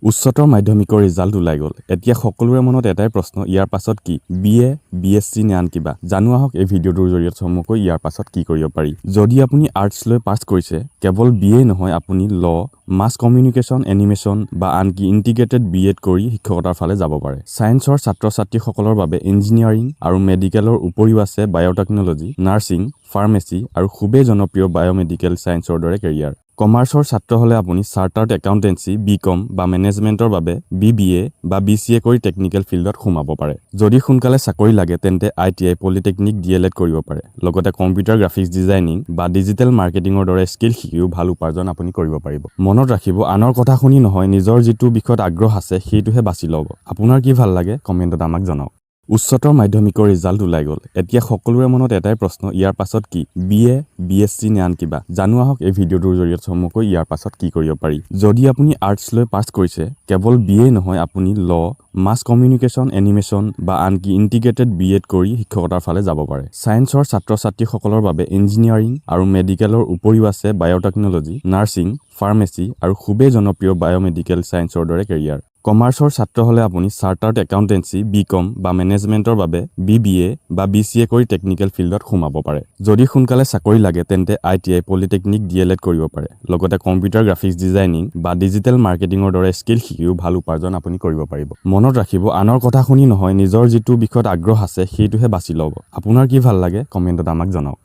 উচ্চতৰ মাধ্যমিকৰ ৰিজাল্ট ওলাই গ'ল। এতিয়া সকলোৰে মনত এটাই প্ৰশ্ন, ইয়াৰ পাছত কি? B A, B S C নে আন কিবা? জানো আহক এই ভিডিঅ'টোৰ জৰিয়তে চমুকৈ ইয়াৰ পাছত কি কৰিব পাৰি। যদি আপুনি আৰ্টছ লৈ পাছ কৰিছে, কেৱল বি এ নহয়, আপুনি ল, মাছ কমিউনিকেশ্যন, এনিমেশ্যন বা আনকি ইণ্টিগ্ৰেটেড বি এড কৰি শিক্ষকতাৰ ফালে যাব পাৰে। ছায়েন্সৰ ছাত্ৰ ছাত্ৰীসকলৰ বাবে ইঞ্জিনিয়াৰিং আৰু মেডিকেলৰ উপৰিও আছে বায়'টেকনলজি, নাৰ্ছিং, ফাৰ্মাচী আৰু খুবেই জনপ্ৰিয় বায়'মেডিকেল ছায়েন্সৰ দৰে কেৰিয়াৰ। কমাৰ্চৰ ছাত্ৰ হ'লে আপুনি চাৰ্টাৰ্ড একাউণ্টেঞ্চি, বি কম বা মেনেজমেণ্টৰ বাবে বি বি এ বা বি চি এ কৰি টেকনিকেল ফিল্ডত সোমাব পাৰে। যদি সোনকালে চাকৰি লাগে, তেন্তে I T I, polytechnic, D El Ed কৰিব পাৰে। লগতে কম্পিউটাৰ গ্ৰাফিক্স ডিজাইনিং বা ডিজিটেল মাৰ্কেটিঙৰ দৰে স্কিল শিকিও ভাল উপাৰ্জন আপুনি কৰিব পাৰিব। মনত ৰাখিব, আনৰ কথা শুনি নহয়, নিজৰ যিটো বিষয়ত আগ্ৰহ আছে সেইটোহে বাছি ল'ব। আপোনাৰ কি ভাল লাগে, কমেণ্টত আমাক জনাওক। উচ্চতৰ মাধ্যমিকৰ ৰিজাল্ট ওলাই গ'ল। এতিয়া সকলোৰে মনত এটাই প্ৰশ্ন, ইয়াৰ পাছত কি? B A, B S C নে আন কিবা? জানো আহক এই ভিডিঅ'টোৰ জৰিয়তে চমুকৈ ইয়াৰ পাছত কি কৰিব পাৰি। যদি আপুনি আৰ্টছ লৈ পাছ কৰিছে, কেৱল বি এ নহয়, আপুনি ল, মাছ কমিউনিকেশ্যন, এনিমেশ্যন বা আনকি ইণ্টিগ্ৰেটেড বি এড কৰি শিক্ষকতাৰ ফালে যাব পাৰে। ছায়েন্সৰ ছাত্ৰ ছাত্ৰীসকলৰ বাবে ইঞ্জিনিয়াৰিং আৰু মেডিকেলৰ উপৰিও আছে বায়'টেকনলজি, নাৰ্ছিং, ফাৰ্মাচী আৰু খুবেই জনপ্ৰিয় বায়'মেডিকেল ছায়েন্সৰ দৰে কেৰিয়াৰ। কমাৰ্চৰ ছাত্ৰ হ'লে আপুনি চাৰ্টাৰ্ড একাউণ্টেঞ্চি, বি কম বা মেনেজমেণ্টৰ বাবে বি বি এ বা বি চি এ কৰি টেকনিকেল ফিল্ডত সোমাব পাৰে। যদি সোনকালে চাকৰি লাগে, তেন্তে I T I, polytechnic, D El Ed কৰিব পাৰে। লগতে কম্পিউটাৰ গ্ৰাফিক্স ডিজাইনিং বা ডিজিটেল মাৰ্কেটিঙৰ দৰে স্কিল শিকিও ভাল উপাৰ্জন আপুনি কৰিব পাৰিব। মনত ৰাখিব, আনৰ কথা শুনি নহয়, নিজৰ যিটো বিষয়ত আগ্ৰহ আছে সেইটোহে বাছি ল'ব। আপোনাৰ কি ভাল লাগে, কমেণ্টত আমাক জনাওক।